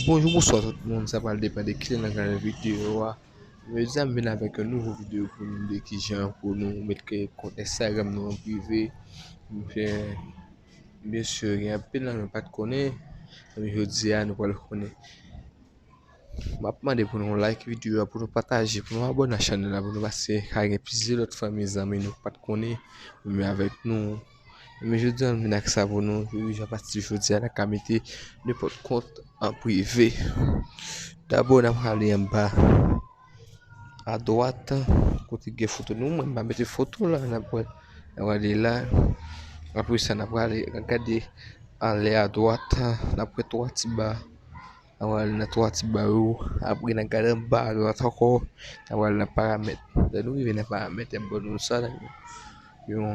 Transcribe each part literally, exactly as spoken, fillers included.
Bonjou, bonswa tout moun, sa pral depann de kilè nan gade videyo a. Jodi a m vin avèk yon nouvo videyo pou nou, de kijan pou nou met kont Instagram nou an prive. Byen si gen anpil nan nou pa t konnen, men jodi a nou pral konnen. M ap mande pou nou like videyo a, pou nou pataje, pou nou abòne a chanèl la, pou nou pase ka gen plizyè lòt fanmi zanmi nou pa t konnen, men avèk nou. Men jodi a m vin ak sa pou nou, wi, apati jodi a n a ka mete nenpòt kont an prive. Dabò n a prale anba adwat, kote gen foto nou, mwen m pa mete foto la, n a prale la. Apre sa n a prale gade anlè adwat, n a prale twa ti ba. N a prale nan twa ti ba yo. Apre n a gade anba adwat ankò, n a prale nan paramèt. Lè nou rive nan paramèt, y ap ban nou sa la, yon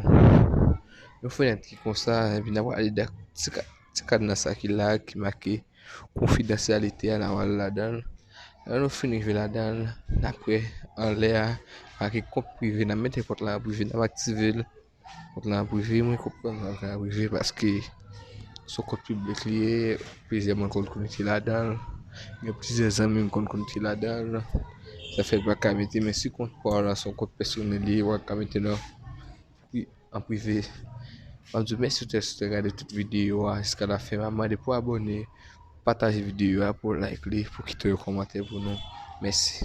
yon fenèt ki konsa, epi n a prale dan ti kad nan sa ki la ki make konfidansyalite a, n a prale ladan l. Lè nou fin rive ladan l, n a prale anlè a, make kont prive, n a mete kont la an prive, n a aktive l. Kont la an prive, mwen konprann kont la an prive paske se yon kont piblik li ye, plizyè moun konn konekte ladan l, gen plizyè zanmi m konn konekte ladan l. Sa fè m pa ka mete, men si kont pa w la se yon kont pèsonèl li ye, w pa ka mete non. Wi, an prive. M ap di w mèsi ou te, te gade tout videyo a jiska lafen. M ap mande pou abòne, pataje videyo a, pou like li, pou kite yon kòmantè pou nou. Mèsi.